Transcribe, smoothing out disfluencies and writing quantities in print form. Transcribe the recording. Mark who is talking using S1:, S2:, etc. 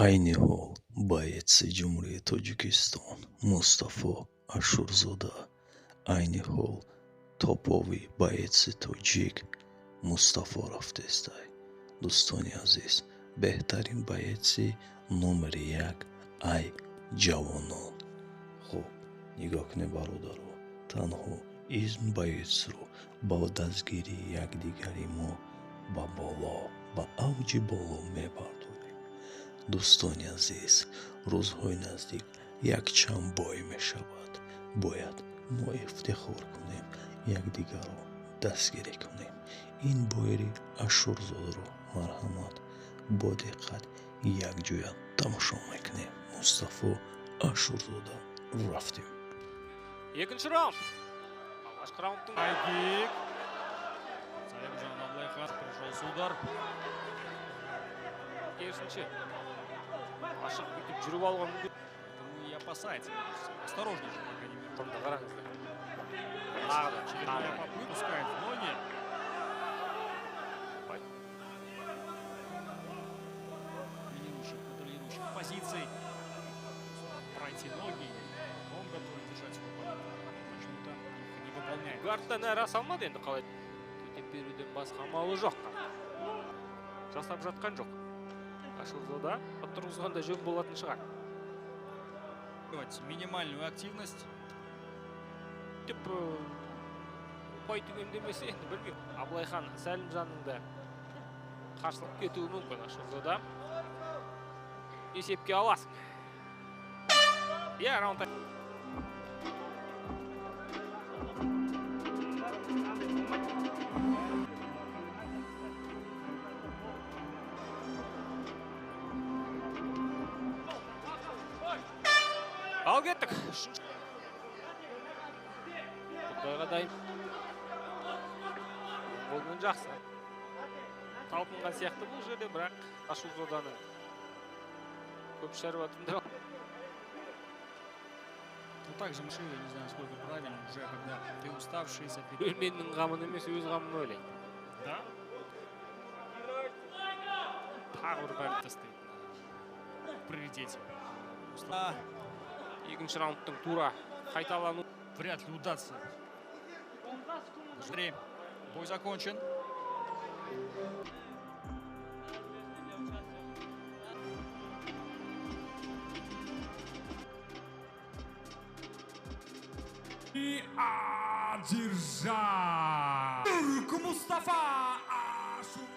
S1: Айни ҳол боеци Ҷумҳурии Тоҷикистон Мустафо Ашурзода, айни ҳол топовый боеци тоҷик Мустафо рафтестай. Дӯстони азиз, беҳтарин боеци номери як ай ҷавонон. Хуб, нигоҳ кунед, бародаро, танҳо ин боецро бо дастгирии якдигари мо ба боло, ба авҷи боло мебардорем. Дӯстони азиз, рӯзҳои наздик якчанд бой мешавад. Бояд мо ифтихор кунем, якдигарро дастгирӣ кунем. Ин бойри Ашурзодаро марҳамат, бо диққат якҷоя тамошо мекунем. Мустафо Ашурзода, рафтем.
S2: Екінші раунд. Алғашқы раундтың
S3: Хай-кик. Салимжан Абылайхан пришелся удар.
S2: Керісінше ашық бүйтіп жүріп алуға мүмкін.
S3: Поэтому и опасается, мне кажется. Осторожничает, по крайней мере.
S2: Мында қараңыздар. Тағы да,
S3: Очередная
S2: тағы да.
S3: попытка, пускает в ноги. Доминирующих, контролирующих позиций. Пройти ноги. Он готов держать свой оппонента. Почему-то их не выполняет.
S2: Гардтан әрі аса алмады, енді қалай төтеп беруден басқа амалы жоқ. Жасап жатқан жоқ. Ашурзода тұрғызғанда жөн болатын шығар.
S3: Давайте минимальную активность.
S2: Деп ұпай түгендемесе, енді білмеймін. Абылайхан Сәлімжанның да қарсылық кетуі мүмкін. Ашурзода, есепке аласың. Иә, раунд. Ал кеттік. Үшінші. Бұндайға дайын. Қолмен жақсы. Талпынған сияқты бұл жерде, бірақ Ашурзоданың көп шаруа тындыра.
S3: Ну, также машина, я не знаю, сколько правильно, уже когда ты уставший,
S2: Өлменнің қамын емес, өз қамын ойлайды.
S3: Да?
S2: Тағы бір бәр.
S3: Это стоит в приоритете. А,
S2: Екінші раундтың тура қайталану.
S3: Вряд ли удастся. Три. Бой закончен.
S4: И одержал Турк Мустафа